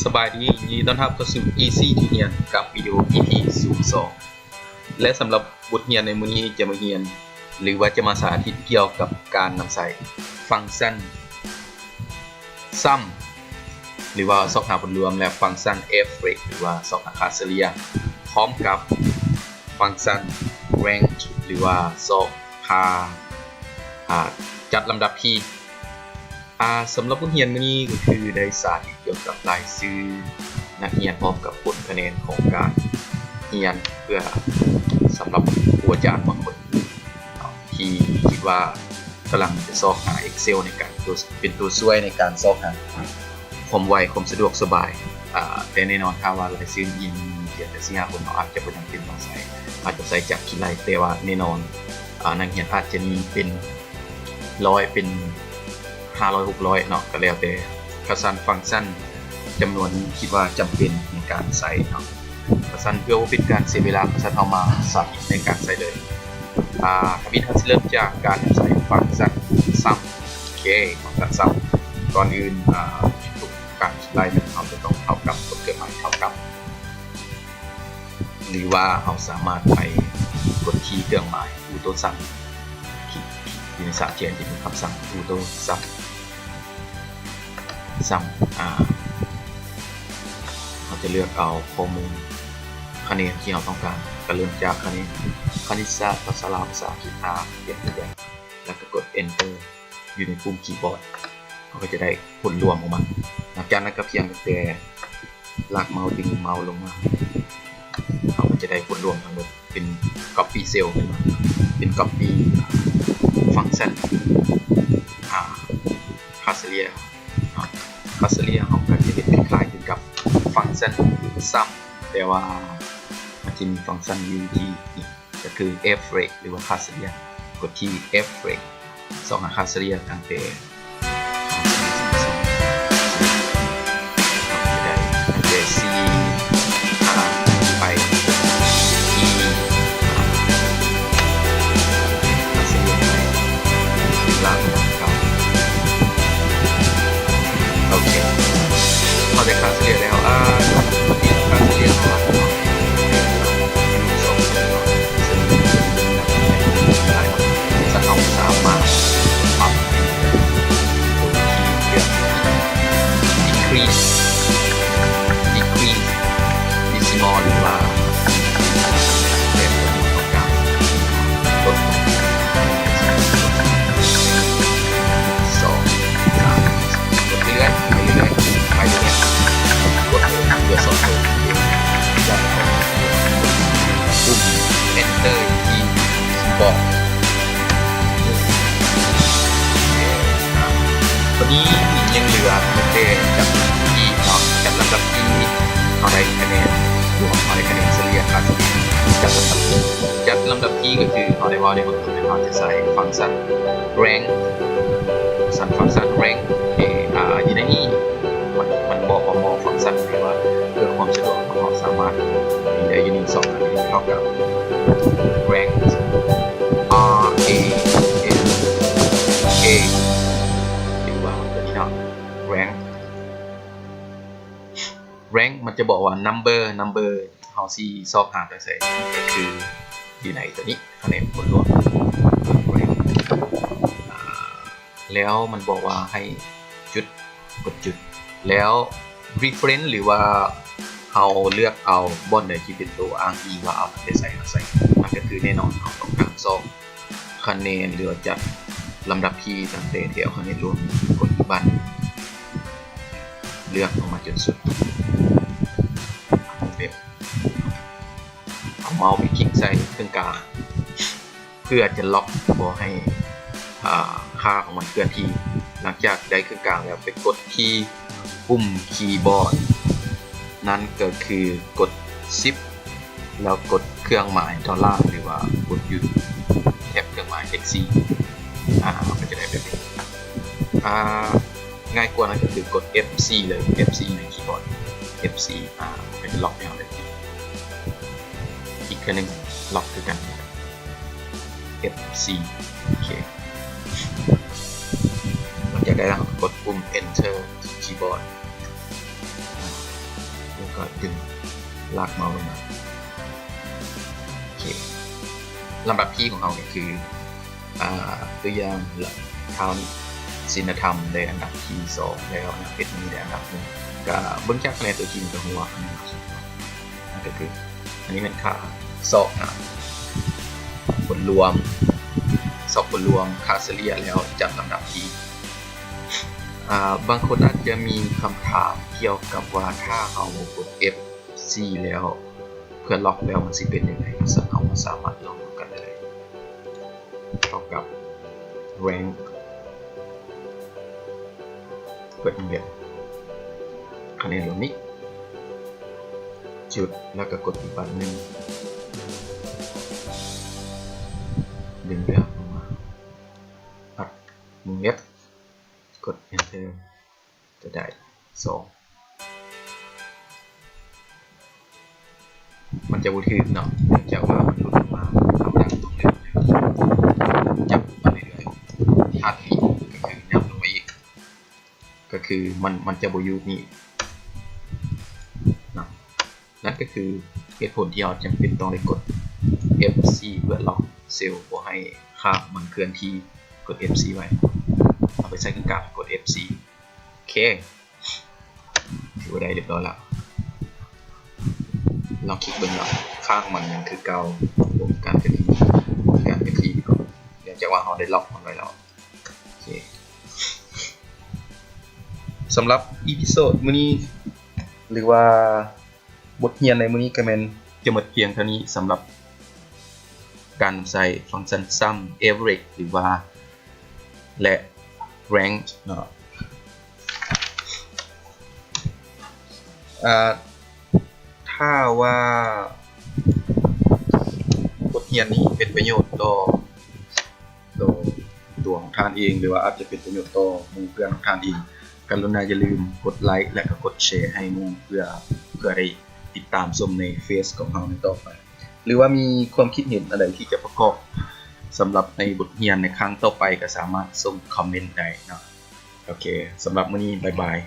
ສະບາຍດີ ຍິນດີຕ້ອນຮັບເຂົ້າສູ່ Easy ທີ່ຮຽນກັບວິດີໂອ ອີ ພີ ສູນສອງ ແລະ ສຳລັບບົດຮຽນໃນມື້ນີ້ຈະມາຮຽນ ຫຼືວ່າຈະມາສາທິດກ່ຽວກັບການນຳໃຊ້ຟັງຊັນ Sum ຫຼືວ່າຊອກຫາຜົນລວມ ແລະ ຟັງຊັນ Average ຫຼືວ່າຊອກຫາຄ່າສະເລ່ຍ ພ້ອມກັບຟັງຊັນ Rank ຫຼືວ່າຊອກຫາ ອາ ຈັດລຳດັບຄີ. ອາ ສຳລັບບົດຮຽນມື້ນີ້ກໍຄືໄດ້ສາທິດກ່ຽວກັບລາຍຊື່ນັກຮຽນ ພ້ອມກັບຜົນຄະແນນຂອງການຮຽນ ເພື່ອສຳລັບຄູອາຈານບາງຄົນເນາະ ທີ່ຄິດວ່າກຳລັງຈະຊອກຫາ Excel ໃນການ ເປັນຕົວຊ່ວຍໃນການຊອກຫາຄວາມໄວ ຄວາມສະດວກສະບາຍ. ອາ ແຕ່ແນ່ນອນ ຖ້າວ່າລາຍຊື່ນັກຮຽນມີພຽງແຕ່ສີ່ຫ້າຄົນເນາະ ອາດຈະບໍ່ຈຳເປັນຕ້ອງໃຊ້ ອາດຈະໃຊ້ຈັກຄິດໄລ່ ແຕ່ວ່າແນ່ນອນ ອາ ນັກຮຽນອາດຈະມີເປັນ ຮ້ອຍ ເປັນຫ້າຮ້ອຍ ຫົກຮ້ອຍເນາະ ກໍແລ້ວແຕ່. ຄັດສັນຟັງຊັນຈຳນວນທີ່ຄິດວ່າຈຳເປັນໃນການໃຊ້ເນາະ. ຄັດສັນເພື່ອບໍ່ເປັນການເສຍເວລາ ຄັດສັນເຮົາມາສາທິດໃນການໃຊ້ເລີຍ. ອາ ທຳອິດເຮົາຊິເລີ່ມຈາກການໃຊ້ຟັງຊັນ Sum. ໂອເຄ ຟັງຊັນ Sum ກ່ອນອື່ນ ອາ ທຸກການຄິດໄລ່ແມ່ນເຮົາຈະຕ້ອງເທົ່າກັບ ກົດເຄື່ອງໝາຍເທົ່າກັບ ຫຼືວ່າເຮົາສາມາດໄປກົດທີ່ເຄື່ອງໝາຍ AutoSum ທີ່ ທີ່ໃນ Search ຈະມີຄຳສັ່ງ AutoSum Sum ອາ ເຮົາຈະເລືອກເອົາຂໍ້ມູນຄະແນນທີ່ເຮົາຕ້ອງການ ກໍເລີ່ມຈາກຄະແນນຄະນິດສາດ, ພາສາລາວ, ພາສາອັງກິດ, ອາ ເປັນຕົວຢ່າງ ແລ້ວກໍກົດ Enter ຢູ່ໃນປຸ່ມຄີບອດ ເຮົາກໍຈະໄດ້ຜົນລວມອອກມາ. ຫຼັງຈາກນັ້ນກໍພຽງແຕ່ລາກເມົາສ໌ດຶງເມົາສ໌ລົງມາ ເຮົາກໍຈະໄດ້ຜົນລວມທັງໝົດ ເປັນ Copy Cell ຂຶ້ນມາ ເປັນ Copy ຟັງຊັນ ອາ ຄ່າສະເລ່ຍເນາະ. ຄ່າສະເລ່ຍເຮົາກໍຈະເຮັດຄ້າຍໆຄືກັບຟັງຊັນ Sum ແຕ່ວ່າມັນຈະມີຟັງຊັນຢູ່ທີ່ນີ້ ກໍຄື Average ຫຼືວ່າຄ່າສະເລ່ຍ ກົດທີ່ Average ຊອກຫາຄ່າສະເລ່ຍຕັ້ງແຕ່ ໄດ້ຕັ້ງແຕ່ C ອາ ໄປ E ຄ່າສະເລ່ຍໄປ ລາງເກົ່າ. ໂອເຄ ເຮົາໄດ້ຄ່າສະເລ່ຍແລ້ວ ອາ ນີ້ຄ່າສະເລ່ຍຂອງເຮົາເນາະ ເປັນສອງເນາະ ເຊິ່ງເປັນໜຶ່ງນຳໄດ້ຫຼາຍເນາະ ເຮົາສາມາດປັບເປັນຕົວທີ່ເລືອກ decrease decrease decimal ຫຼືວ່າ ແບບຕົວນີ້ຕ້ອງການລົດລົງ ສອງ ສາມ ລົດເລື້ອຍໆ ໄປເລື້ອຍໆ ກົດເຫຼືອສອງໂຕ ແລ້ວກໍປຸ່ມ Enter ທີ່ຄີບອດ. ບັດນີ້ຍັງເຫຼືອມີແຕ່ຈັດລຳດັບຄີເນາະ ຈັດລຳດັບຄີ ເຮົາໄດ້ຄະແນນລວມ ເຮົາໄດ້ຄະແນນສະເລ່ຍ ຄ່າສະເລ່ຍ ຈັດລຳດັບຄີ ຈັດລຳດັບຄີກໍຄືເຮົາໄດ້ເວົ້າໃນເບື້ອງຕົ້ນ ເຮົາຈະໃຊ້ຟັງຊັນ Rank ຟັງຊັນ Rank ເອ ອາ ຢູ່ໃນນີ້ ມັນ ມັນບອກວ່າເໝາະຟັງຊັນ ຫຼືວ່າເພື່ອຄວາມສະດວກ ເຮົາສາມາດໄດ້ຢູ່ໃນຊ່ອງອັນນີ້ ເທົ່າກັບ Rank R A N K ຫຼືວ່າຕົວນີ້ເນາະ Rank Rank ມັນຈະບອກວ່າ Number Number ເຮົາຊິຊອກຫາຈັ່ງໃດ ກໍຄືຢູ່ໃນຕົວນີ້ ຄະແນນຜົນລວມ Rank ອາ ແລ້ວມັນບອກວ່າໃຫ້ຈຸດ ກົດຈຸດ ແລ້ວ Reference ຫຼືວ່າເຮົາເລືອກເອົາບ່ອນໃດທີ່ເປັນໂຕອ້າງອີງວ່າເອົາມາແຕ່ໃສຫາໃສ ນັ້ນກໍຄືແນ່ນອນເຮົາຕ້ອງການຊອກຄະແນນ ຫຼືວ່າຈັດລຳດັບຄີຕັ້ງແຕ່ແຖວຄະແນນລວມ ກົດບັນ ເລືອກອອກມາຈົນສຸດ ເອົາເມົາສ໌ໄປຄລິກໃສ່ເຄິ່ງກາງ ເພື່ອຈະລັອກບໍ່ໃຫ້ ອາ ຄ່າຂອງມັນເຄື່ອນທີ່. ຫຼັງຈາກໄດ້ເຄິ່ງກາງແລ້ວ ໄປກົດທີ່ປຸ່ມຄີບອດ ນັ້ນກໍຄືກົດ Shift ແລ້ວກົດເຄື່ອງໝາຍໂດລາ ຫຼືວ່າກົດຢູ່ແທັບເຄື່ອງໝາຍເອັກຊີ ອາ ມັນກໍຈະໄດ້ແບບນີ້ ອາ ງ່າຍກວ່ານັ້ນກໍຄືກົດ ເອັຟສີ່ ເລີຍ ເອັຟສີ່ ໃນຄີບອດ ເອັຟສີ່ ອາ ມັນກໍຈະລັອກໃຫ້ເຮົາໄດ້ອີກເທື່ອໜຶ່ງ ລັອກຄືກັນ ເອັຟສີ່ ໂອເຄ ຫຼັງຈາກໄດ້ແລ້ວ ເຮົາກໍກົດປຸ່ມ Enter ທີ່ຄີບອດ ກໍດຶງລາກເມົາສ໌ລົງມາ. ໂອເຄ ລຳດັບທີຂອງເຮົາກໍຄື ອ່າ ຕົວຢ່າງ ທາງສິນນະທຳໄດ້ອັນດັບທີສອງແລ້ວນະ ເພດນີ້ໄດ້ອັນດັບໜຶ່ງ ກະເບິ່ງຈາກຄະແນນຕົວຈິງກໍຮູ້ວ່າອັນນີ້ໜ້າສົນໃຈ ນັ້ນກໍຄື ອັນນີ້ແມ່ນຄ່າຊອກຫາຜົນລວມ ຊອກຜົນລວມ ຄ່າສະເລ່ຍແລ້ວຈັດລຳດັບທີ. ອ່າ ບາງຄົນອາດຈະມີຄຳຖາມກ່ຽວກັບວ່າ ຖ້າເຮົາກົດເອັຟສີ່ແລ້ວ ເພື່ອລັອກແລ້ວມັນຊິເປັນຈັ່ງໃດ? ຊັ້ນເຮົາກໍສາມາດລອງເບິ່ງກັນໄດ້. ເທົ່າກັບ rank ເປີດວົງເລັບ ຄະແນນລົງນີ້ ຈຸດ ແລ້ວກໍກົດອີກບາດໜຶ່ງ ດຶງເລືອກອອກມາ ອັດວົງເລັບ ກົດ enter ຈະໄດ້ສອງ ມັນຈະບໍ່ຖືກເນາະ ເນື່ອງຈາກວ່າມັນຫຼຸດລົງມາ ທຳງານຕົງເລີຍ ຍັບລົງມາເລື້ອຍໆ ທາດນີ້ກໍຄືຍັບລົງມາອີກ ກໍຄືມັນ ມັນຈະບໍ່ຢູ່ນີ້ເນາະ. ນັ້ນກໍຄືເຫດຜົນທີ່ເຮົາຈຳເປັນຕ້ອງໄດ້ກົດເອັຟສີ່ ເພື່ອລັອກເຊວບໍ່ໃຫ້ຂ້າງມັນເຄື່ອນທີ່ ກົດເອັຟສີ່ໄວ້ ເອົາໄປໃສ່ເຄິ່ງກາງ ກົດເອັຟສີ່ ໂອເຄ ຖືວ່າໄດ້ຮຽບຮ້ອຍແລ້ວ. ລອງຄລິກເບິ່ງເນາະ ຂ້າງມັນຍັງຄືເກົ່າ ບໍ່ມີການເຄື່ອນທີ່ ບໍ່ມີການເຄື່ອນທີ່ເນາະ ເນື່ອງຈາກວ່າເຮົາໄດ້ລັອກມັນໄວ້ແລ້ວ. ໂອເຄ ສຳລັບອີພິໂສດມື້ນີ້ ຫຼືວ່າບົດຮຽນໃນມື້ນີ້ກໍແມ່ນຈະໝົດພຽງເທົ່ານີ້ ສຳລັບການນຳໃຊ້ຟັງຊັນ sum, average ຫຼືວ່າ ແລະ rank ເນາະ. ອ່າ ຖ້າວ່າບົດຮຽນນີ້ເປັນປະໂຫຍດຕໍ່ ຕໍ່ຕົວຂອງທ່ານເອງ ຫຼືວ່າອາດຈະເປັນປະໂຫຍດຕໍ່ໝູ່ເພື່ອນຂອງທ່ານເອງ, ກະລຸນາຢ່າລືມກົດໄລ ແລະ ກໍກົດແຊໃຫ້ໝູ່ ເພື່ອ ເພື່ອໄດ້ຕິດຕາມຊົມໃນເຟສຂອງເຮົາໃນຕໍ່ໄປ ຫຼືວ່າມີຄວາມຄິດເຫັນອັນໃດທີ່ຈະປະກອບສຳລັບໃນບົດຮຽນໃນຄັ້ງຕໍ່ໄປ ກໍສາມາດສົ່ງຄອມເມັນໄດ້ເນາະ. ໂອເຄ ສຳລັບມື້ນີ້ ບາຍບາຍ.